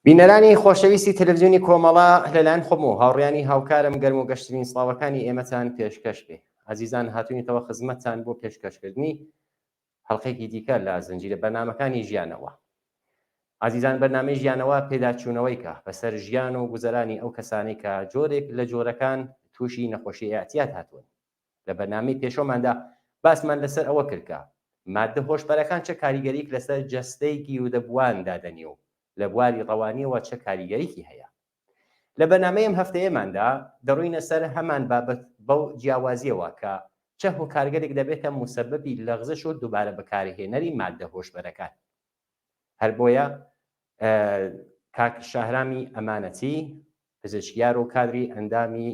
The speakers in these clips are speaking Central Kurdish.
بینەرانی خۆشەویستی تەلەفزیۆنی کۆمەڵە لەلایەن خۆم و هاوڕیانی هاوکارم گەرم و گەشترین سڵاوەکانی ئێمەتان پێشکەش بێ. ئازیزان هاتوینەتەوە خزمەتتان بۆ پێشکەشکردنی هەڵقەیەکی دیکە لە زنجیرە بەرنامەکانی ژیانەوە. ئازیزان بەرنامەی ژیانەوە پێداچوونەوەیکە بەسەر ژیان و گوزەرانی ئەو کەسانەی کە جۆرێک لە جۆرەکان تووشی نەخۆشی ئیعتیاد هاتوون. لە بەرنامەی پێشۆماندا باسمان لەسەر ئەوە کرد کە ماددە هۆشبەرەکان چ کاریگەریک لەسەر جەستەی گیرودەبووان دادەنێ و لە بواری ڕەوانیەوە چ کاریگەریکی هەیە. لە بەرنامەی ئەم هەفتەیەماندا دەڕۆینە سەر هەمان بابەت بەو جیاوازیەوە کە چ هۆکارگەلێک دەبێتە موسەبەبی لەغزش و دوبارە بەکارهێنەری ماددە هۆشبەرەکان. هەر بۆیە کاک شەهرامی ئەمانەتی پزیشکیار و کادری ئەندامی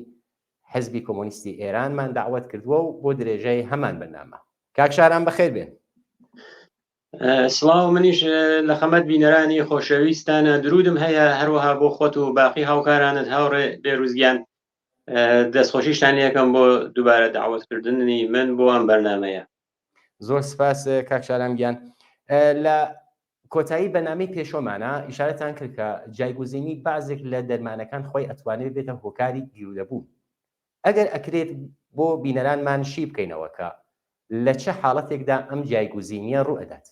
حزبی کۆمۆنیستی ئێرانمان دەعوەت کردووە و بۆ درێژەی هەمان بەرنامە. کاک شارام بەخێر بێن. سڵاو منیش لە خەمەت بینەرانی خۆشەویستانە درودم هەیە هەروەها بۆ خۆت و باقی هاوکارانت هاوڕێ بێروزگیان دەستخۆشیشتان لەکەم بۆ دووبارە داوەتکردنی من بۆ ئەم بەرنمەیە. زۆر سپاس کاک شارام گیان. لە کۆتایی بەرنامەی پێشۆمانە ئیشارەتان کرد کە جایگوزینی بەعزێک لە دەرمانەکان خۆی ئەتوانێت بێتە هۆکاری گیرودەبوون. ئەگەر ئەکرێت بۆ بینەرانمان شی بکەینەوە کە لە چ حاڵەتێکدا ئەم جایگوزینیە ڕوو ئەدات؟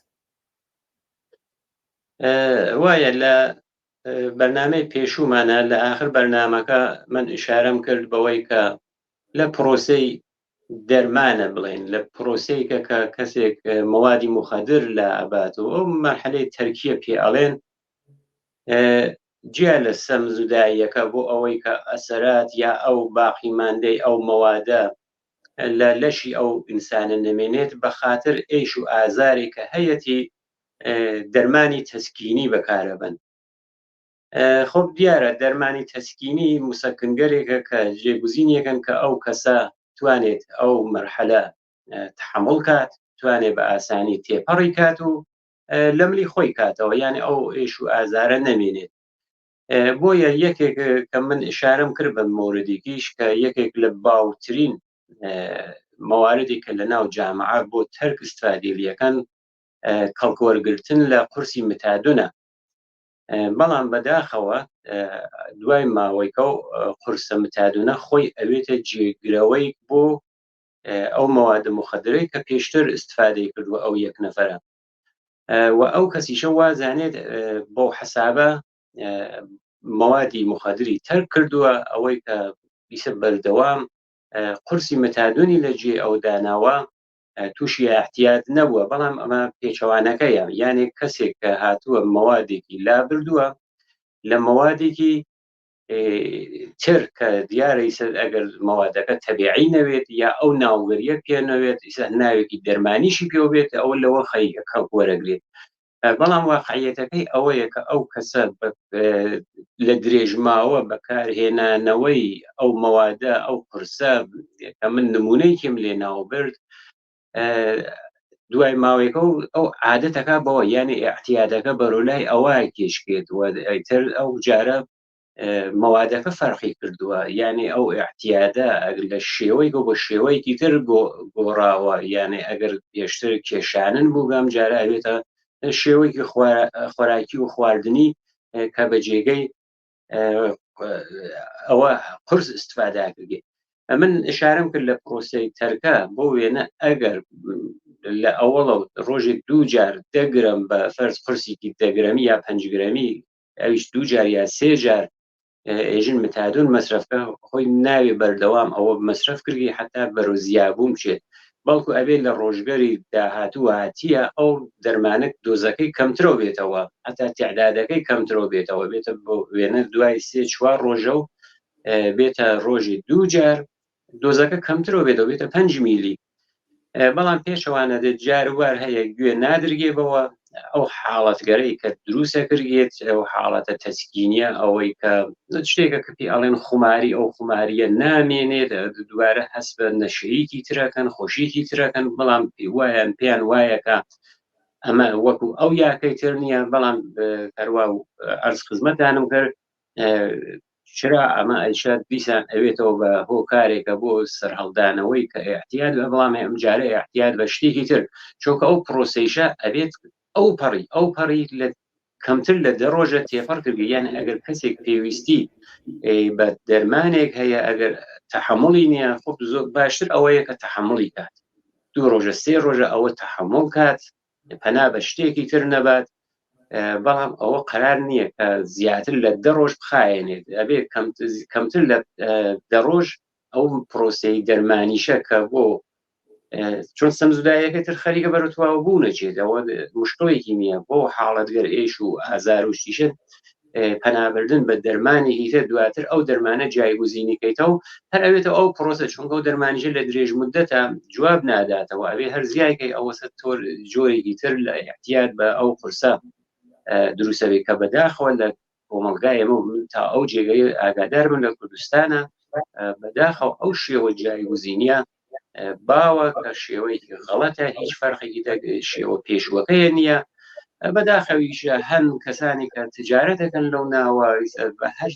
وایە لە بەرنامەی پێشوومانە لە ئاخر بەرنامەکە من ئیشارەم کرد بەوەی کە لە پرۆسەی دەرمانە بڵێن لە پرۆسەیەکە کە کەسێک مەوادی مخدر لە ئەبات و ئەو مەرحەلەی تەرکیە پێ ئەڵێن جیا لە سەم زوداییەکە بۆ ئەوەی کە ئەسەرات یا ئەو باقی مادەی ئەو مەوادە لە لەشی ئەو ئینسانە نەمێنێت بە خاطر ئێش و ئازارێک کە هەیەتی دەرمانی تەسکینی بەکارەبن خۆب دیارە دەرمانی تەسکینی مسەکنگەرێکە کە جێگوزینیەکەن کە ئەو کەسە توانێت ئەو مەرحەلە تحمل کات توانێت بە ئاسانی تێپەڕی کات و لەملی خۆی کاتەوە یعنی ئەو ئێش و ئازارە نەمێنێت بۆیە یەکێک کە من ئشارم کرد بە مۆردێکیش کە یەکێک لە باوترین مواردی کە لە ناو جامعە بۆ تەرک استفادیلیەکان کەڵکوەرگرتن لە قورسی متادونە بەڵام بەداخەوە دوای ماوەیکە و قورسە متادونە خۆی ئەوێتە جێگرەوەی بۆ ئەو مەوادە مخدرەی کە پێشتر استفادەی کردووە ئەو یەک نەفرە و ئەو کەسیشە وازانێت بەو حەسابە مەوادی مخدری تەرک کردووە ئەوەی کە بیسە بەردەوام قورسی متادونی لە جێ ئەو داناوە تووشی احتیاد نەبووە بەڵام ئەمە پێچەوانەکەیە یانێک کەسێک کە هاتووە مەوادێکی لا بردووە لە مەوادێکی تر کە دیارە ئیسە ئەگەر مەوادەکە تەبیعی نەوێت یا ئەو ناوگەریە پێ نەوێت ئیسە ناوێکی دەرمانیشی پێوە بێت ئەوە لەوە خەریکە کەڵک وەرەگرێت بەڵام واقعیەتەکەی ئەوەیە کە ئەو کەسە لە درێژماوە بەکارهێنانەوەی ئەو مەوادە ئەو قورسە کە من نمونەیەکیم لێ ناوبرد دوای ماوەیەکە و ئەو عادەتەکە بەوە یعنی اعتیادەکە بەرۆلای ئەوە کێشکێت و ئیتر ئەو جارە مەوادەکە فەرقی کردووە یعنی ئەو اعتیادە ئەگەر لە شێوەی گۆ بۆ شێوەیەکی تر گۆڕاوە یعنی ئەگەر پێشتر کێشانن بوو گەم جارە ئەوێتە شێوەیەکی خۆراکی و خواردنی کە بە جێگەی ئەوە قرس استفادا کردێ ئەمن ئشارم کرد لە پرۆسەی تەرکە بۆ وێنە ئەگەر لە ئەوەڵە ڕۆژێک دوو جار دەگرم بە فەرز قرسێکی دەگرەمی یا پەنجگرەمی ئەویش دوو جار یا سێ جار ئێژن متادون مەسرەفکە خۆی ناوێ بەردەوام ئەوە مەسرەف کردی حتا بەرەو زیابوون بچێت بەڵکو ئەبێت لە ڕۆژگەری داهاتوو هاتیە ئەو دەرمانە دۆزەکەی کەمترەوە بێتەوە هەتا تعدادەکەی کەمترەوە بێتەوە بێتە بۆ وێنە دوای سێ چوار ڕۆژە و بێتە ڕۆژی دوو جار دۆزەکە کەمترەوە بێتەوە بێتە 5 میلی بەڵام پێشەوانە دێت جاروبار هەیە گوێ نادرگێ بەوە ئەو حاڵەتگەرەی کە دروستە کردێت ئەو حاڵەتە تەسکینیە ئەوەی کە شتێکە کە پێی ئەڵێن خوماری ئەو خوماریە نامێنێت دووارە هەست بە نەشەیەکی ترەکەن خۆشیکی ترەکەن بەڵام وایان پێیان وایە کە ئەمە وەکو ئەو یاکەی تر نییە بەڵام هەروە ئەرز خزمەتانم کرد چرا ئەمە ئەیشە دیسان ئەوێتەوە بە هۆکارێکە بۆ سەرهەڵدانەوەی کە احتیاد بە بەڵام ئەم جارە احتیاد بە شتێکی تر چۆکە ئەو پرۆسەیشە ئەبێت ئەو پەڕی ئەو پەڕی لە کەمتر لە دە ڕۆژە تێپەڕ کردی یان ئەگەر کەسێک پێویستی بە دەرمانێک هەیە ئەگەر تەحملی نییە خۆ زۆر باشتر ئەوەیە کە تەحملی کات دوو ڕۆژە سێ ڕۆژە ئەوە تەحمل کات پەنا بە شتێکی تر نەبات بەڵام ئەوە قرار نییە کە زیاتر لە دە ڕۆژ بخایەنێت ئەبێ کەمتر لە دە ڕۆژ ئەو پرۆسەی دەرمانیشە کە بۆ چۆن سەمزودایەکە تر خەریکە بەرە تواوە بوو نەچێت ئەوە مشکڵێکی نییە بۆ حاڵەتگەر ئێش و ئازار و شتیشت پەنابردن بە دەرمانێکی تر دواتر ئەو دەرمانە جایگوزینی کەیتەوە هەر ئەوێتە ئەو پرۆسە چونکە ئەو دەرمانیشە لە درێژ مدەتە جواب ناداتەوە ئەوێ هەر زیایکەی ئەوەسە تۆر جۆرێکی تر لە احتیاط بە ئەو قورسە دروستەبێ کە بەداخەوە لە کۆمەڵگای ئێمە تا ئەو جێگەی ئاگادار بن لە کوردستانە بەداخەوە ئەو شێوە جایگوزینیە باوە کە شێوەیەکی غەڵەتە هیچ فەرقێکی شێوە پێشوەکەیە نییە بەداخەویش هەن کەسانی کە تجارەت دەکەن لەو ناوە بە هەر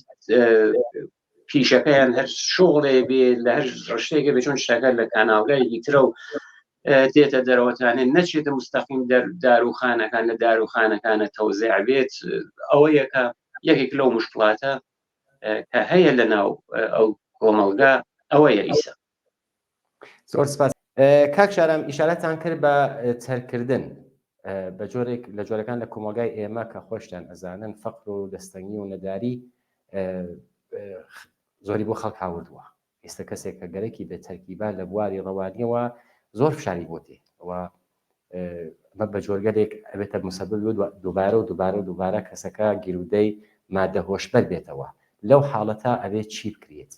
پیشەکەیان هەر شغڵێ بێ لە هەر ڕشتێکە بێ چۆن شتەکە لە کاناڵگایەکی ترە و دێتە دەرەوەتانێ نەچێتە مستەقیم دەر داروخانەکان لە داروخانەکانە تەوزیع بێت ئەوە یەکە یەکێک لەو مشکلاتە کە هەیە لە ناو ئەو کۆمەڵگا ئەوەیە ئیسە. زۆر سپاس کاک شارام ئیشارەتان کرد بە تەرکردن بە جۆرێک لە جۆرەکان لە کۆمەڵگای ئێمە کە خۆشتان ئەزانن فەقر و دەستەنگی و نەداری زۆری بۆ خەڵک هاوردووە ئێستا کەسێک کە گەرەکی بێ تەرکیبا لە بواری ڕەوانیەوە زۆر فشاری بۆ تێ و ئەمە بە جۆرگەلێک ئەبێتە مسبب دووبارە و دووبارە و دووبارە کەسەکە گیرودەی مادە هۆشبەر بێتەوە لەو حاڵەتە ئەبێت چی بکرێت؟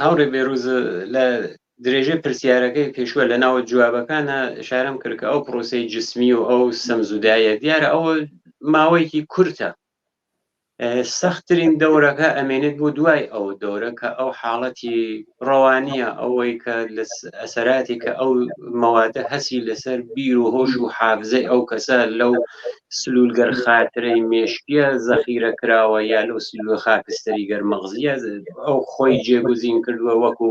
هاوڕێ بێروز لە درێژەی پرسیارەکەی پێشوە لە ناو جوابەکانە شارم کرد کە ئەو پرۆسەی جسمی و ئەو سەمزودایە دیارە ئەوە ماوەیەکی کورتە سەختترین دەورەکە ئەمێنێت بۆ دوای ئەو دەورە کە ئەو حاڵەتی ڕەوانیە ئەوەی کە لە ئەسەراتی کە ئەو مەوادە هەسی لەسەر بیر و هۆش و حافزەی ئەو کەسە لەو سلولگەر خاترەی مێشکیە زەخیرە کراوە یا لەو سلول خاکستەری گەر مەغزیە ئەو خۆی جێگوزین کردووە وەکو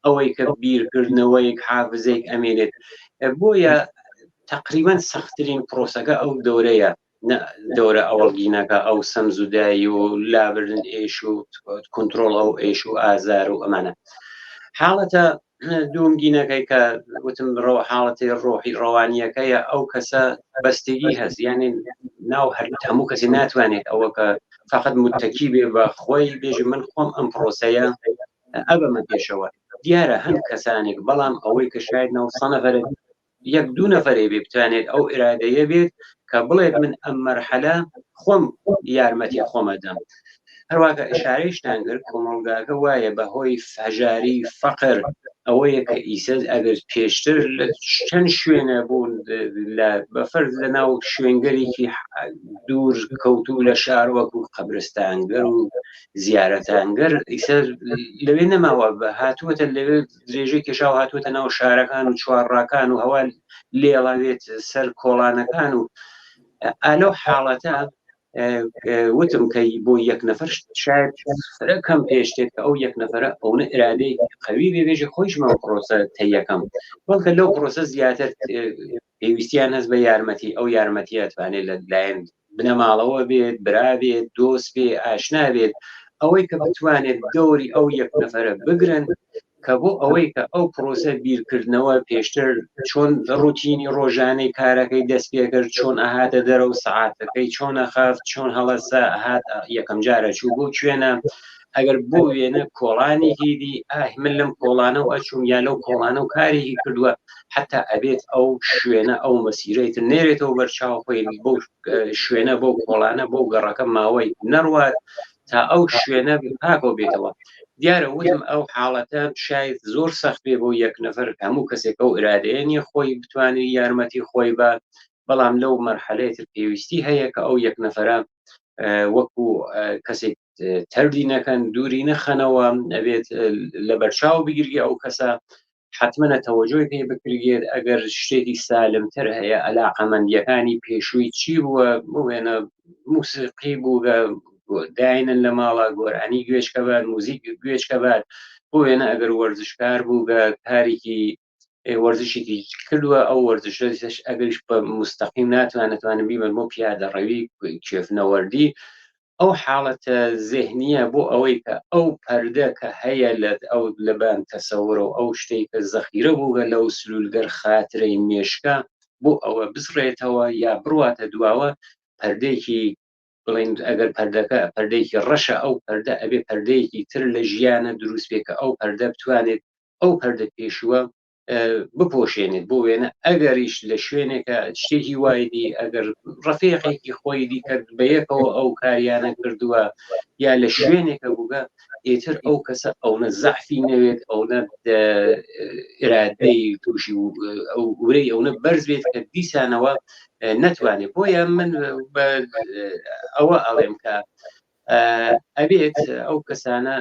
ئەوەی کە بیرکردنەوەیەک حافزەیەک ئەمێنێت بۆیە تقریبا سەختترین پرۆسەکە ئەو دەورەیە دەورە ئەوەڵگینەکە ئەو سەمزودایی و لابردن ئێش و کنترۆڵ ئەو ئێش و ئازار و ئەمانە حاڵەتە دوومگینەکەی کە وتم ڕۆ حاڵەتی ڕۆحی ڕەوانیەکەیە ئەو کەسە بەستگی هەست یعنی ناو هەر هەموو کەسی ناتوانێت ئەوە کە فقط متەکی بێ بە خۆی بێژی من خۆم ئەم پرۆسەیە ئەبەمە پێشەوە دیارە هەند کەسانێک بەڵام ئەوەی کە شاید ناو سەنەفەرە یەک دوو نەفەرێ بێ بتوانێت ئەو ئرادەیە بێت کە بڵێت من ئەم مەرحەلە خۆم یارمەتی خۆمەدەم هەروواکە ئشارەیشتان کرد کۆمەڵگاکە وایە بە هۆی هەژاری فەقر ئەوەیە کە ئیسە ئەگەر پێشتر لە چەند شوێنە بوون لە بەفەرز لە ناو شوێنگەرێکی دوور کەوتوو لە شار وەکو قەبرستانگەر و زیارەتانگەر ئیسە لەوێ نەماوە بە هاتووەتە لەوێ درێژەی کێشاو هاتووەتە ناو شارەکان و چوارڕاکان و هەوا لێڵاوێت سەر کۆڵانەکان و ئالەو حاڵەتە وتم کە بۆ یەک نەفەر شاید فرە کەم پێشتێت کە ئەو یەک نەفرە ئەوە ئرادەی قوی بێ بێژە خۆیشمە پرۆسە تەیەکەم بەڵکە لەو پرۆسە زیاتر پێویستیان هەست بە یارمەتی ئەو یارمەتیە توانێت لە لایەن بنەماڵەوە بێت برا بێت دۆست بێ ئاشنا بێت ئەوەی کە بتوانێت دەوری ئەو یەک نەفرە بگرن کە بۆ ئەوەی کە ئەو پرۆسە بیرکردنەوە پێشتر چۆن ڕوتینی ڕۆژانەی کارەکەی دەست پێکرد چۆن ئەهاتە دەرەوە سەعاتەکەی چۆن ئەخەفت چۆن هەڵەسە هات یەکەم جارە چوو بۆ کوێنە ئەگەر بۆ وێنە کۆڵانێکی دی ئاه من لەم کۆڵانە و ئەچوم یا لەو کۆڵانە و کارێکی کردووە حتا ئەبێت ئەو شوێنە ئەو مەسیرەی تر نێرێتەوە بەرچاو خۆی بۆ شوێنە بۆ کۆڵانە بۆ گەڕەکە ماوەی نەڕوات تا ئەو شوێنە پاکەوە بێتەوە دیارە وتم ئەو حاڵەتە شاید زۆر سەخت بێ بۆ یەک نەفەر هەموو کەسێک ئەو ئرادەیە نیە خۆی بتوانێت یارمەتی خۆی بە بەڵام لەو مەرحەلەیە تر پێویستی هەیە کە ئەو یەک نەفەرە وەکو کەسێک تەردی نەکەن دووری نەخەنەوە ئەبێت لە بەرچاو بگیرگی ئەو کەسە حتممە تەوەجۆی پێ بکرێت ئەگەر شتێکی سالمتر هەیە علاقەمەندیەکانی پێشووی چی بووە بوێنە موسیقی بووگە داینن لە ماڵە گۆرانی گوێچکە بات موزیک گوێچکە بات بۆ وێنە ئەگەر وەرزشکار بووگە کارێکی. وەرزشێکی کردووە ئەو وەرزشەش ئەگەریش بە مستەقیم ناتوانێت نتوانن بیبن بۆ پیادە ڕەوی کێفنەوەردی ئەو حاڵەتە زێهنیە بۆ ئەوەی کە ئەو پەردە کە هەیە لە ئەو لەبان تەسەورە و ئەو شتەی کە زەخیرە بووگە لەو سلولگەر خاترەی مێشکە بۆ ئەوە بسڕێتەوە یا بڕواتە دواوە پەردەیەکی بڵین ئەگەر پەردەکە پەردەیەکی ڕەشە ئەو پەردە ئەبێ پەردەیەکی تر لە ژیانە دروست بێ کە ئەو پەردە بتوانێت ئەو پەردە پێشووە بپۆشێنێت بۆ وێنە ئەگەریش لە شوێنێکە شتێکی وای دی ئەگەر ڕەفیقێکی خۆی دی کە بەیەکەوە ئەو کاریانە کردووە یا لە شوێنێکە بووگە ئیتر ئەو کەسە ئەوەنە زەعفی نەوێت ئەوەنە ئرادەی تووشی ئەو ورەی ئەوەنە بەرز بێت کە دیسانەوە نەتوانێت بۆیە من ئەوە ئەڵێم کە ئەبێت ئەو کەسانە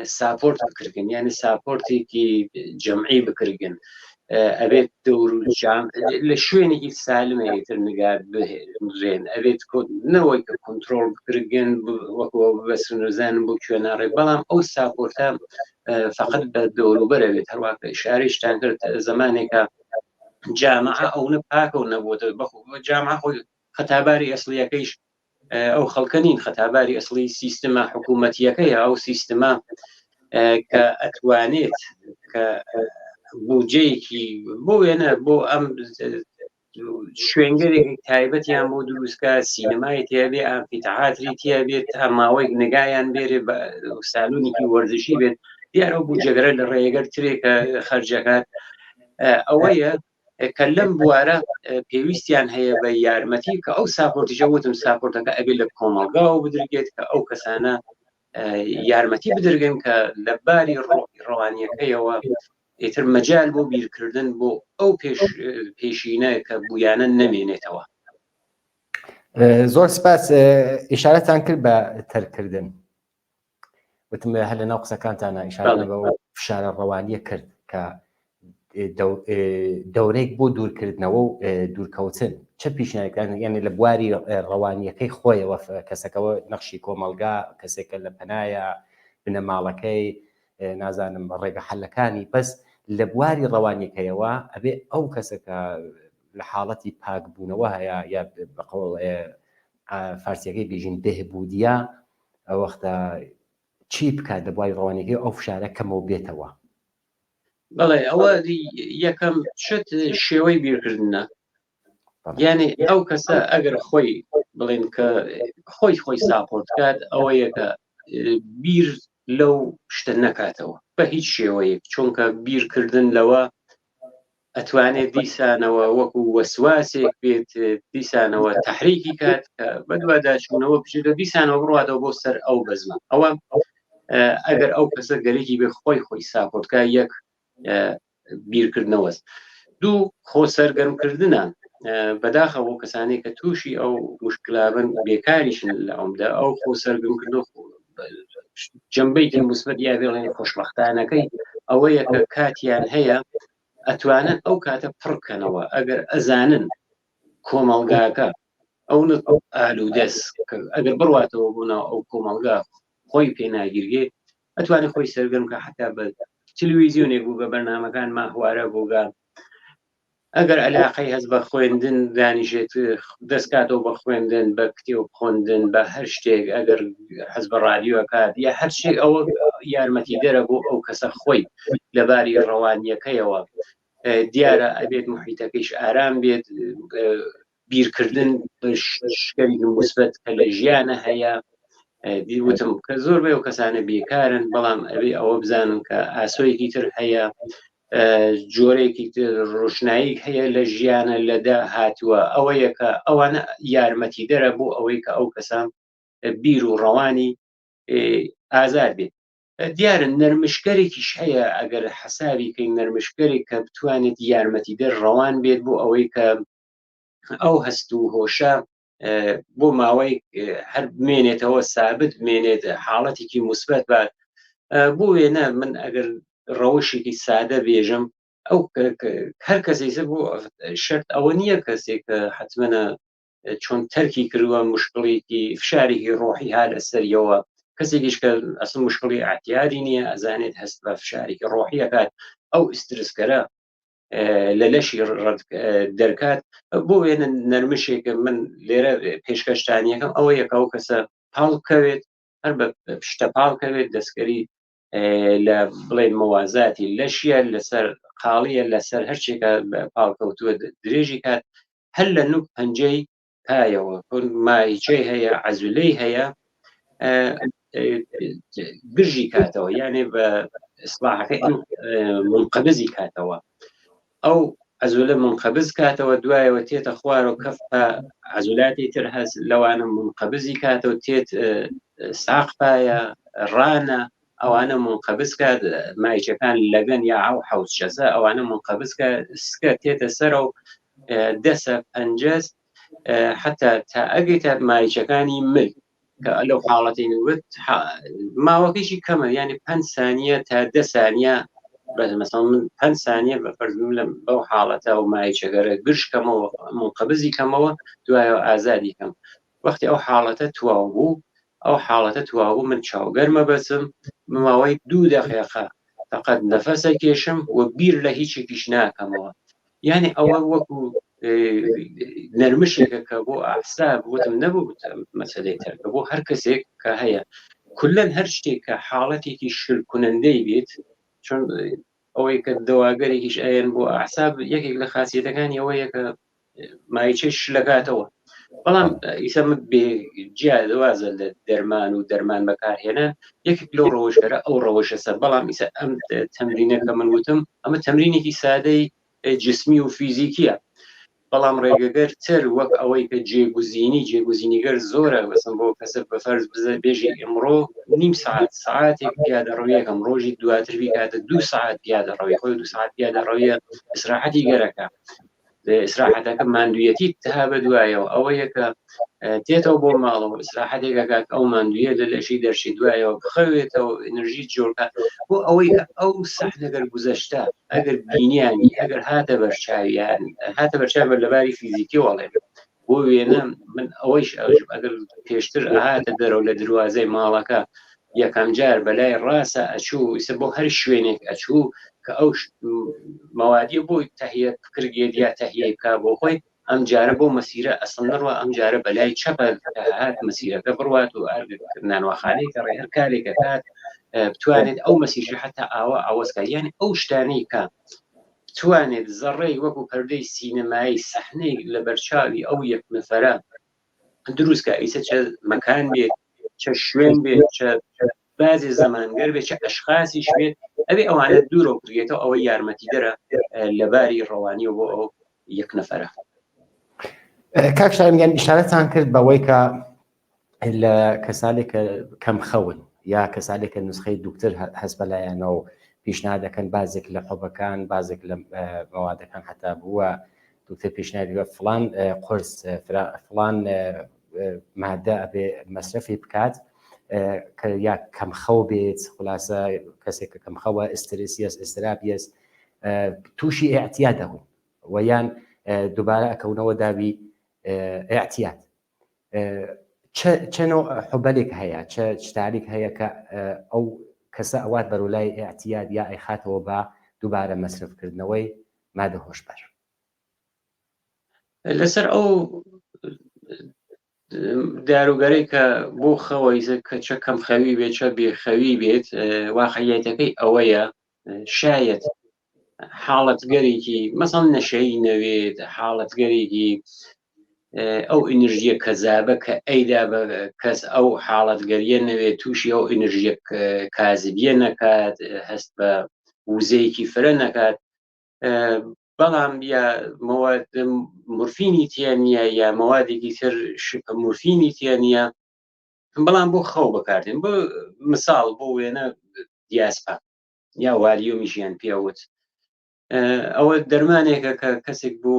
support بکردن یعنی support ێکی جەمعی بکردن ئەبێت دەور و جام لە شوێنێکی سالمە تر نگار بهێنرێن ئەبێت نەوەی کە کۆنتترۆل بکردن وەکو بەسنوزانم بۆ کوێ ناڕێ بەڵام ئەو support ە فقط بە دەوروبەرە بێت هەروواکە ئشارەیشتان کرد زمانێکە جامعە ئەونە پاکە و نەبووتە جامعە خۆی خەتاباری ئەسڵیەکەیش ئەو خەڵکە نین خەتاباری ئەسڵی سیستمە حکوومەتیەکەیە ئەو سیستمە کە ئەتوانێت کە بودجەیەکی بۆ وێنە بۆ ئەم شوێنگەرێکی تایبەتیان بۆ دروستکە سینەمای تیاێ ئامفیتەعاتری تیا بێت تا ماوەیەک نگایان بێرێ بە سالونێکی وەرزشی بێت دیارە بودجەگەرە لە ڕێگەر ترێکە خەرجەکات ئەوەیە کە لەم بوارە پێویستیان هەیە بە یارمەتی کە ئەو support یشە وتم support ەکە ئەبێت لە کۆمەڵگاوە بدرگێت کە ئەو کەسانە یارمەتی بدرگن کە لە باری ڕۆحی ڕەوانیەکەیەوە ئیتر مەجال بۆ بیرکردن بۆ ئەو پێش پێشینە کە بوویانە نەمێنێتەوە. زۆر سپاس ئیشارەتان کرد بە تەرکردن وتم هەر لە ناو قسەکانتانە ئیشارە بە فشارە ڕەوانیە کرد کە دەورەیەک بۆ دوورکردنەوە و دوورکەوتن چه پیشنیارەکان یعنی لە بواری ڕەوانیەکەی خۆیەوە کەسەکەەوە نەخشی کۆمەلگا کەسێکە لە پەنایە بنەماڵەکەی نازانم ڕێگە حەلەکانی بەس لە بواری ڕەوانیەکەیەوە ئەبێ ئەو کەسەکە لە حاڵەتی پاکبوونەوە هەیە یا بەقەوڵ فارسیەکەی بیژین بهبودیە ئەوەختە چی بکات لە بواری ڕەوانیەکەی ئەو فشارە کەمەوە بێتەوە؟ بەڵێ ئەوە یەکەم شت شێوەی بیرکردنە یعنی ئەو کەسە ئەگەر خۆی بڵێن کە خۆی خۆی support کات ئەوەیە کە بیر لەو شتە نەکاتەوە بە هیچ شێوەیەک چونکە بیرکردن لەوە ئەتوانێت دیسانەوە وەکو وەسواسێک بێت دیسانەوە تحریکی کات کە بەدواداچوونەوە بچێتە دیسانەوە بڕاتەوە بۆ سەر ئەو بەزمە ئەوە ئەگەر ئەو کەسە گەلێکی بێ خۆی خۆی support کە یەک بیرکردنەوەست دوو خۆ سەرگەرمکردنە بەداخە بۆ کەسانی کە تووشی ئەو مشکلابن بێکاریشن لە ئەومدا ئەو خۆ سەرگەمکردن جنبەیەکی مثبت یا بێڵێن خۆشبەختانەکەی ئەوەیە کە کاتیان هەیە ئەتوانن ئەو کاتە پڕکەنەوە ئەگەر ئەزانن کۆمەڵگاکە ئەو ئالوودەس ئەگەر بڕاتەوە بۆ ناو ئەو کۆمەڵگا خۆی پێ ناگیرگێ ئەتوانێت خۆی سەرگەرم کە حتا بە تلویزیۆنێک بوو بە بەرنمەکان ماهوارە بووگە ئەگەر علاقەی هەست بە خوێندن دانیشێت دەستکاتەوە بە خوێندن بە کتێب خوندن بە هەر شتێک ئەگەر حەز بە ڕادیۆ کات یا هەر شتێک ئەوە یارمەتی دەرە بۆ ئەو کەسە خۆی لەباری ڕەوانیەکەیەوە دیارە ئەبێت محیتەکەیش ئارام بێت بیرکردن شکەری مثبت کە لە ژیانە هەیە وتم کە زۆر بێ و کەسانە بێکارن بەڵام ئەبێ ئەوە بزانن کە ئاسۆیەکی تر هەیە جۆرێکی تر ڕۆشنایی هەیە لە ژیانە لەدا هاتووە ئەوەیە کە ئەوانە یارمەتی دەرە بۆ ئەوەی کە ئەو کەسە بیر و ڕەوانی ئازاد بێت دیارە نەرمشکەرێکیش هەیە ئەگەر حەسابی کەین نەرمشکەرێک کە بتوانێت یارمەتیدەر ڕەوان بێت بۆ ئەوەی کە ئەو هەست و هۆشە بۆ ماوەی هەر بمێنێتەوە سابت بمێنێت حاڵەتێکی مثبت بات بۆ وێنە من ئەگەر ڕەوشێکی سادە بێژم ئەو هەر کەسێک بۆ شرت ئەوە نییە کەسێک حتممەە چۆن تەرکی کردووە مشکڵێکی فشارێکی ڕۆحی ها لەسەریەوە کەسێکیش کە ئەسڵ مشکڵی ئاعتیادی نییە ئەزانێت هەست بە فشارێکی ڕۆحی ئەکات ئەو ئسترسکەرە. لە لەشی دەرکات. بۆ وێنە نەرمشێکە من لێرە پێشکەشتانیەکەم ئەوە یەکە ئەو کەسە پاڵ بکەوێت، هەر بە پشتە پاڵ کەوێت، دەستکەری لە بڵێن مەوازاتی لەشیە لەسەر قاڵیە لەسەر هەرچێکە پاڵکەوتووە درێژی کات، هەر لە نوک پەنجەی پایەوە مایچەی هەیە، عەزولەی هەیە، گرژی کاتەوە، یانێ بە ئیسلاحەکەی منقبزی کاتەوە، ئەو عەزولە منقبز کاتەوە، دوایەوە تێتە خوارەوە کەف پا عەزولاتی تر هەست لەوانە منقبزی کاتەوە، تێت ساق پایە ڕانە ئەوانە منقبز کات، مایچەکان لەگەن یا ئەو حەوزچەسە ئەوانە منقبز کە سکە تێتە سەرەوە دەسە پەنجەس حتا تا ئەگەیتە مایچەکانی مل کە لەو حاڵەتی نوت ماوەکەشی کەمە، یعنی 5 سانیە تا 10 سانیە. بەس مەسەڵ من 5 سانیە بە فەرزم لە بەو حاڵەتە و مایچەگەرە گرژ کەمەوە، منقبزی کەمەوە، دوایەوە ئازادی کەم. وەختی ئەو حاڵەتە تواو بوو، ئەو حاڵەتە تواو بوو، من چاوگەرمە بەسم ماوەی دوو دقیقە فقط نەفەسە کێشم و بیر لە هیچێکیش ناکەمەوە. یعنی ئەوە وەکو نەرمشێکە کە بۆ ئەحساب وتم نەبوو مەسەلەی تر کە بۆ هەر کەسێک کە هەیە کولەن هەر شتێک کە حاڵەتێکی شلکونەندەی بێت، چون ئەوەی کە دەواگەرێکیش ئەیەن بۆ ئەحساب یەکێک لە خاصیەتەکانی ئەوەیە کە مایچەی شلەکاتەوە. بەڵام ئیسە من بێ جیاوازە لە دەرمان و دەرمان بەکارهێنان، یەکێک لەو ڕەوشگەرە ئەو ڕەوشەسە. بەڵام ئیسە ئەم تەمرینە کە من وتم ئەمە تەمرینێکی سادەی جسمی و فیزیکیە، بەڵام ڕێگەگەر تر وەک ئەوەی کە جێگوزینی جێگوزینیگەر زۆرە، بەسم بۆ کەسە بە فەرز بزە بێژی ئمڕۆ نیم ساعت ساعتێک پیادە ڕەویەکەم، ڕۆژی دواتر بیکاتە دو ساعت پیادە ڕەوی، خۆی دو ساعت پیادە ڕەویە ئیسراحەتی گەرەکە، ئیسراحەتەکە ماندوویەتی تها بە دوایەوە ئەوەیە کە تێتەوە بۆ ماڵەوە ئیسراحەتێک ئەکات، ئەو ماندوویە لە لەشی دەرچی، دوایەوە بخەوێتەوە ئەنرژی جۆرکە بۆ ئەوەی کە ئەو سەحنەگەر گوزەشتە ئەگەر بینیانی ئەگەر هاتە بەرچاویان هاتە بەرچاو بە لەباری فیزیکی وەڵێ. بۆ وێنە من ئەوەیش ئەوش ئەگەر پێشتر هاتە دەرەوە لە دروازەی ماڵەکە یەکەم جار بەلای ڕاستە ئەچوو، ئیسە بۆ هەر شوێنێک ئەچوو کە ئەو مەوادیە بۆی تەهیە بکردێت یا تەهیەی بکا بۆ خۆی، ئەم جارە بۆ مەسیرە ئەسڵ نەڕوا، ئەم جارە بەلای چەپە هات مەسیرەکە بڕوات و نانواخانەی کە ڕێ هەر کارێکە کات بتوانێت ئەو مەسیرە حتا ئاوا ئاوەزکە. یعنی ئەو شتانەی کە بتوانێت زەڕەی وەکو پەردەی سینەمایی سەحنەی لە بەرچاوی ئەو یەک نەفەرە دروستکە، ئیسە چە مەکان بێت، چە شوێن بێت، چە بازی زەمانگەر بێت، چە ئەشخاسیش بێت، ئەبێ ئەوانە دوورەوە بکرێتەوە. ئەوە یارمەتیدەرە لەباری ڕەوانیەوە بۆ ئەو یەک نەفەرە. کاک شایان گیان ئیشارەتان کرد بەوەی کە لە کەسانێک کە کەم خەون یا کەسانێک کە نسخەی دوکتر هەست بەلایەنەوە پیشنهاد دەکەن بازێک لە حەبەکان بازێک لە مەوادەکان حتا بووە دکتۆر پێشنیاری بە فلان قرس فلان مادە ئەبێ مەسرەفی بکات کە یا کەم خەو بێت، خلاصە کەسێک کە کەم خەوە ئسترسیەس ئسترابیەس تووشی اعتیاد دەبوون و یان دووبارە ئەکەونەوە داوی اعتیاد. چەنۆ حوبەلێک هەیە، چە شتارێک هەیە کە ئەو کەسە ئەوات بەرەو لای اعتیاد یا ئەیخاتەوە بە دووبارە مەسرفکردنەوەی مادە هۆشبەر؟ لەسەر ئەو داروگەرەی کە بۆ خەوەیزە کە چە کەم خەوی بێت چە بێخەوی بێت، واقعیەتەکەی ئەوەیە شایەت حاڵەتگەرێکی مەسەڵ نەشەی نەوێت، حاڵەتگەرێکی ئەو ئینرژیە کەزابە کە ئەیدا بە کەس ئەو حاڵەتگەریە نەوێت، تووشی ئەو ئینرژیە کازبیە نەکات، هەست بە وزەیەکی فرە نەکات، بەڵام یا مواد مورفینی تیا نییە یا مەوادێکی تر شبه مورفینی تیا نییە، بەڵام بۆ خەو بەکاردێن. بۆ مثال بۆ وێنە دیاسپا یا والیۆمیشیان پێوت، ئەوە دەرمانێکە کە کەسێک بۆ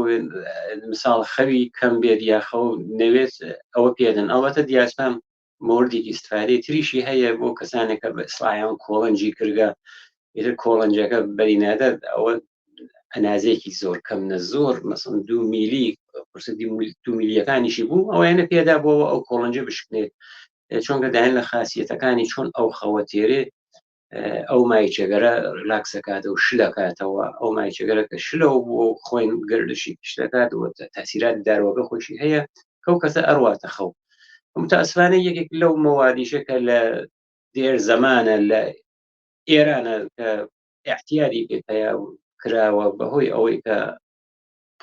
مثال خەوی کەم بێت یا خەو نەوێت ئەوە پێدەن. ئەڵبەتە دیاسپام مۆردێکی ئیسفادەی تریشی هەیە بۆ کەسانێک کە بە ئیسلاحیان کۆڵنجی کردگە، ئیتر کۆڵنجەکە بەری نادات، ئەوە ئەنازەیەکی زۆر کەم نە زۆر، مەسەن دوو میلی قورسە دوو میلیەکانیشی بوو ئەویانە پێدا بۆەوە ئەو کۆڵنجە بشکنێت، چۆنکە دایان لە خاصیەتەکانی چۆن ئەو خەوە تێرێ. ئەو مایچەگەرە ڕلاکسەکاتەوە شلەکاتەوە ئەو مایچەگەرە کە شلەوە بووە و خۆین گردشی شلەکاتەوە تاسیرات داروەکە خۆشی هەیە کەو کەسە ئەڕواتە خەو متاسفانە یەکێک لەو مەوادیشە کە لە دێر زەمانە لە ئێرانە کە احتیادی پێ پەیا کراوە بەهۆی ئەوەی کە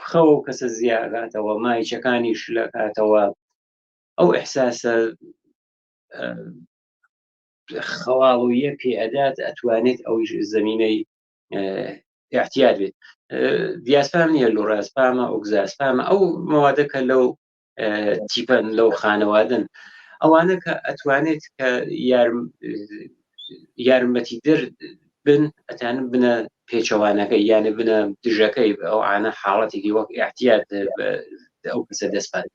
خەوە و کەسە زیاگاتەوە مایچەکانی شلەکاتەوە ئەو ئەحساسە خەواڵویە پێ ئەدات ئەتوانێت ئەویش زمینەی احتیاد بێت دیاسپام نییە لۆڕاسپامە ئۆگزاسپامە ئەو مەوادە کە لەو تیپەن لەو خانەوادن ئەوانە کە ئەتوانێت کە یارمەتی در بن ئەتان بنە پێچەوانەکە یانە بنە دژەکەی ئەو ئاە حاڵەتێکی وەک احتیات ئەو کەسە دەستپات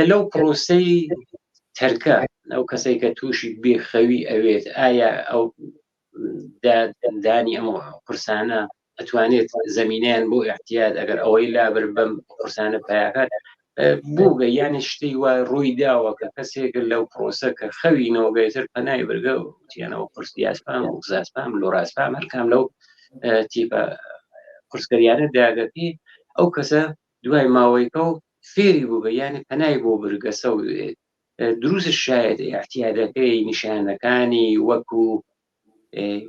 لەو پرۆسەی تەرکە ئەو کەسێک کە تووشی بێخەوی ئەوێت ئایا ئەو دانی ئەم قورسانە ئەتوانێت زمینیان بۆ احتیاد ئەگەر ئەوەی لابر بەم قورسانە پیاکات بووگە یعنی شتی وا ڕووی داوە کە کەسێک لەو پرۆسە کە خەوی نەوەگەیتر پەنای برگە وتیانەوە قورس دیاسپام و زاسپام لۆراسپام هەرکام لەو تیپە قورسکەریانە داگەپی ئەو کەسە دوای ماوەیکە و فێری بووگە یعنی پەنای بۆ برگەسە و دروست شاید احتیادەکەی نیشانەکانی وەکو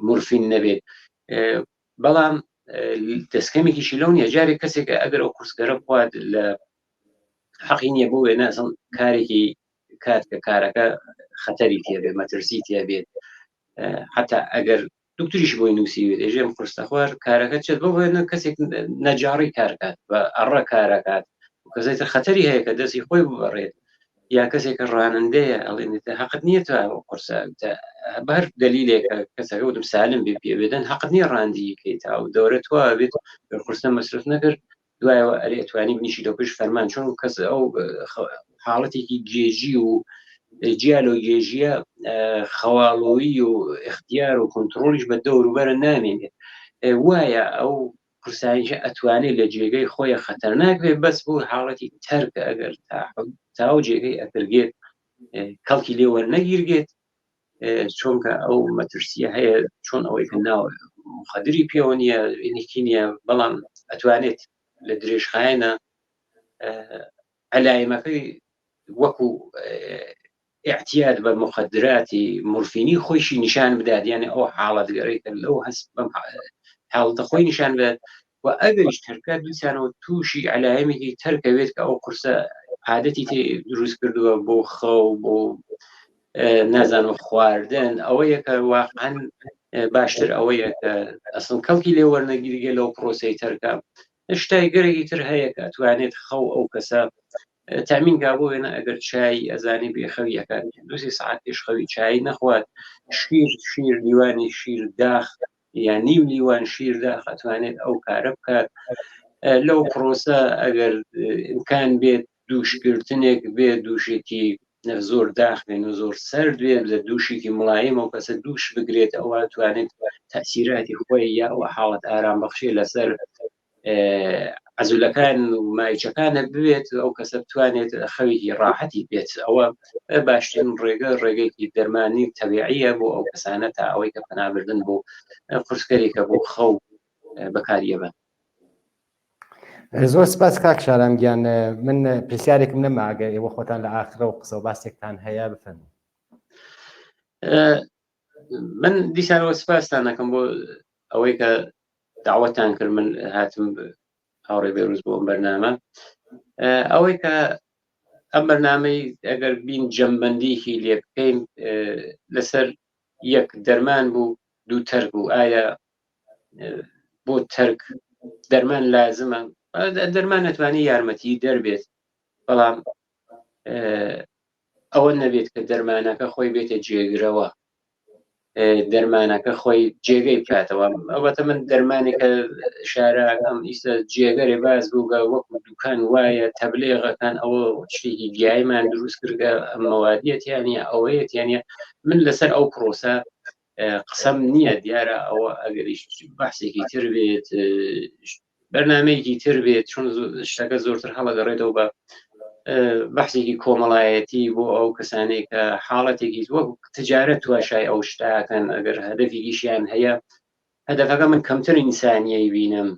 مورفین نەبێت بەڵام دەستکەمێکیشی لەو نیە جارێک کەسێک ئەگەر ئەو قورسگەرە بخوات لە حەقی نییە بۆ وێنە ئەسڵ کارێکی کات کە کارەکە خەتەری تێبێ مەترسی تێبێت حتا ئەگەر دکتریش بۆی نووسیوێت ئێژێم قورسە خوار کارەکە چێت بۆ وێنە کەسێک نەجاڕی کارکات بە ئەڕە کارەکات کەسێتر خەتەری هەیە کە دەستی خۆی ببڕێت یا کەسێک کە ڕانندەیە ئەڵێنێتە حەقت نییە تا قورسە بەر دەلیلێک کەسەکە وتم سالم بێ پێ بێدەن حەقت نییە ڕاندیکەی تا و دەورە توا بێت قورسە مەسرف نەکرد دوایەوە ئەرێ توانی بنیشی لە پشت فەرمان چۆن کەس ئەو حاڵەتێکی گێژی و جیا لەو گێژیە خەواڵۆیی و اختیار و کۆنتترۆلیش بە دەوروبەرە نامێنێت وایە ئەو قورساییشە ئەتوانێت لە جێگەی خۆی خەتەرناک بێ بەس بۆ حاڵەتی تەرکە ئەگەر تاو جێگەی ئەترگێت کەڵکی لێ وەرنەگیرگێت چۆنکە ئەو مەترسیە هەیە چۆن ئەوەی کە ناو مخدری پێوە نییە ئینیکی نییە بەڵام ئەتوانێت لە درێژخایەنە ئەلایمەکەی وەکو اعتیاد بە مخدراتی مورفینی خۆیشی نیشان بدات یعنی ئەو حاڵەتگەرەی کە لەو هەست بەم حاڵەتە خۆی نیشان بدات و ئەگەریش تەرکە دیسانەوە تووشی علایەمێکی تەرکەوێت کە ئەو قورسە عادەتی تێ دروست کردووە بۆ خەو بۆ نازانم خواردن ئەوەیە کە واقعا باشتر ئەوەیە کە ئەسڵ کەڵکی لێ وەرنەگیرگە لەو پرۆسەی تەرکە شتای گەرەکی تر هەیە کە توانێت خەو ئەو کەسە تامین کا بۆ وێنە ئەگەر چای ئەزانی بێخەوی ئەکات دوسی سعات پێش خەوی چای نەخوات شیر شیر لیوانی شیر داخ یان نیو لیوان شیر داخ ئەتوانێت ئەو کارە بکات لەو پرۆسە ئەگەر ئیمکان بێت دووشگرتنێک بێت دووشێکی زۆر داخ بێن و زۆر سەرد بێت لە دووشێکی مڵایم و کەسە دووش بگرێت ئەوە توانێت تەسیراتی خۆی یا ئەوە حاڵەت ئارام بەخشێ لەسەر عەزولەکان و مایچەکانە بوێت ئەو کەسە بتوانێت خەوێکی ڕاحەتی بێت ئەوە باشترین ڕێگە ڕێگەیەکی دەرمانی تەبیعیە بۆ ئەو کەسانە تا ئەوەی کە پەنابردن بۆ قورسکەرێکە بۆ خەو بەکاریەبن. زۆر سپاس کاک شارام گیان من پرسیارێکم نەما ئەگەر ئێوە خۆتان لە ئاخرە و قسە و باسێکتان هەیە بفەرموو. من دیسانەوە سپاستان ئەکەم بۆ ئەوەی کە داوەتان کرد من هاتم هاوڕێ بێروز بۆ ئەم بەرنامە ئەوەی کە ئەم بەرنمەی ئەگەر بین جەمبندیکی لێ بکەین لەسەر یەک دەرمان بوو دوو تەرک بوو ئایا بۆ تەرک دەرمان لازمە دەرمان نەتوانی یارمەتی دەربێت بەڵام ئەوە نەبێت کە دەرمانەکە خۆی بێتە جێگرەوە دەرمانەکە خۆی جێگەی بکاتەوە ئەوەتە من دەرمانێکە شارەکەم ئیستا جێگەرێ باز بووگە وەکو دوکان وایە تەبلێغەکان ئەوە شتێکی گیایمان دروست کردگە مەوادیەتیانە ئەوەیەتیانە من لەسەر ئەو پرۆسە قسەم نییە دیارە ئەوە ئەگەریش بەحسێکی تر بێت بەرنمەیەکی تر بێت چون شتەکە زۆرتر هەڵەگەڕێتەوە بە بەحسێکی کۆمەڵایەتی بۆ ئەو کەسانەی کە حاڵەتێکی وەک تجارەت تواشای ئەو شتاکەن ئەگەر هەدەفێکیشیان هەیە هەدەفەکە من کەمتر ئینسانیەی بینم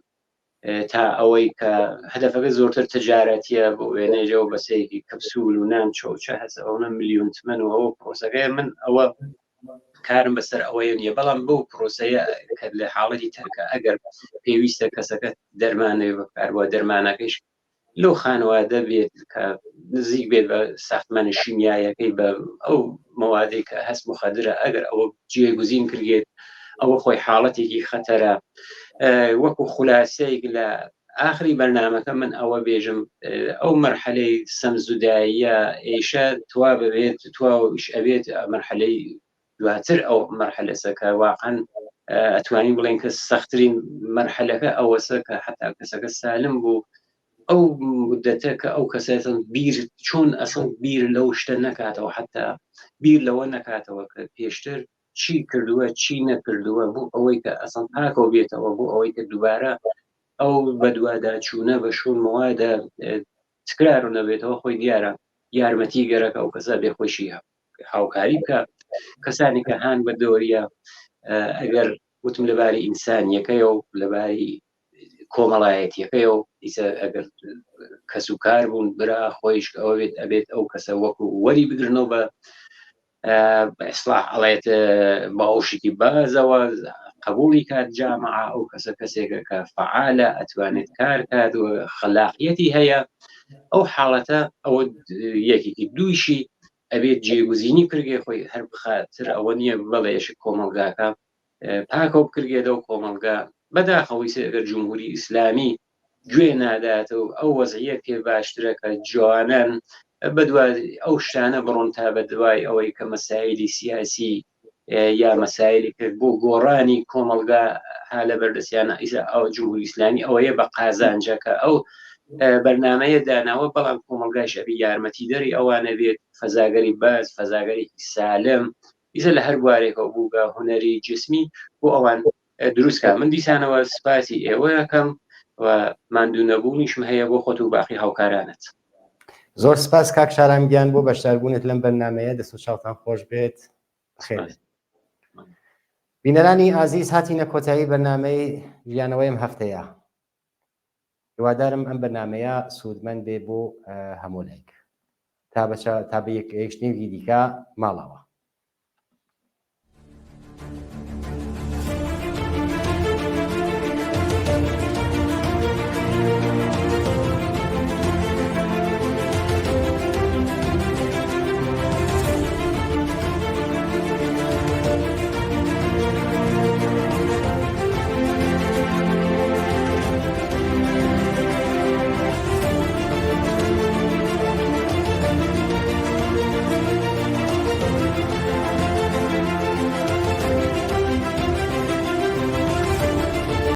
تا ئەوەی کە هەدەفەکە زۆرتر تجارەتیە بۆ وێنەیەوە بەسەیەکی کەپسول و نان چۆچە هەست ئەوە میلیۆن تمەن و ئەوە پرۆسەکەی من ئەوە کارم بەسەر ئەوەیە نییە بەڵام بەو پرۆسەیە کە لە حاڵەتی تەرکە ئەگەر پێویستە کەسەکە دەرمانەوە بەکاربووە دەرمانەکەیش لەو خانەوادە بێت کە نزیک بێت بە ساختمانە شیمیایەکەی بە ئەو مەوادێک کە هەست مخدرە ئەگەر ئەوە جێگوزین کردێت ئەوە خۆی حاڵەتێکی خەتەرە وەکو خولاسەیەک لە ئاخری بەرنمەکە من ئەوە بێژم ئەو مەرحەلەی سەمزوداییە ئێشە توا ببێت توا ئیش ئەبێت مەرحەلەی دواتر ئەو مەرحەلەسە کە واقعا ئەتوانین بڵێن کە سەختترین مەرحەلەکە ئەوەسە کە حتا کەسەکە سالم بوو ئەو مدەتە کە ئەو کەسێتن بیر چۆن ئەسڵ بیر لەو شتە نەکاتەوە حتا بیر لەوە نەکاتەوە کە پێشتر چی کردووە چی نەکردووە بۆ ئەوەی کە ئەسڵ پاکەوە بێتەوە بۆ ئەوەی کە دووبارە ئەو بەدواداچوونە بە شوون مەوادە تکرار و نەبێتەوە خۆی دیارە یارمەتی گەرەکە ئەو کەسە بێ خۆشی هاوکاری بکە کەسانی کە هاان بە دەوریە ئەگەر وتم لەباری ئینسانیەکەی و لەباری کۆمەڵایەتیەکەی و ئیسە ئەگەر کەس و کار بوون برا خۆیش ئەوە بێت ئەبێت ئەو کەسە وەکو وەری بگرنەوە بە ئیسلاح ئەڵێت باوشێکی بازەوە قبولی کات جامعە ئەو کەسە کەسێکە کە فعالە ئەتوانێت کار کات و خەلاقیەتی هەیە ئەو حاڵەتە ئەوە یەکێکی دووشی ئەبێت جێگوزینی پرگێ خۆی هەر بخاتر ئەوە نییە بەڵێش کۆمەلگاکە پاکەوە بکرگێتەوە کۆمەلگا بەداخەوەی ئەگەر جمهوری ئیسلامی گوێ نادات و ئەو وەزعیە پێ باشترە کە جوانان بەدوای ئەو شتانە بڕۆن تا بە دوای ئەوەی کە مەسایلی سیاسی یا مەسایلی کرد بۆ گۆڕانی کۆمەڵگا ها لە بەردەستیانە ئیسا ئەو جمهوری ئیسلامی ئەوەیە بە قازانجە کە ئەو بەرنمەیە داناوە بەڵام کۆمەلگایش ئەبی یارمەتیدەری ئەوانە بێت فەزاگەری باز فەزاگەرێکی سالم ئیسە لە هەر بوارێکەوە بوو بە هونەری جسمی بۆ ئەوان دروستکە من دیسانەوە سپاسی ئێوەکەم و ماندوو نەبوونیشم هەیە بۆ خۆت و باقی هاوکارانت. زۆر سپاس کاک شارام گیان بۆ بەشداربوونت لەم بەرنمەیە دەست و چاوتان خۆش بێت خێر بینەرانی ئازیز هاتینە کۆتایی بەرنمەی ژیانەوەیم هەفتەیە هیوادارم ئەم بەرنمەیە سوودمەند بێ بۆ هەموو لایک تا بەچە تا بە یەک یەکشتنێکی دیکە ماڵەوە.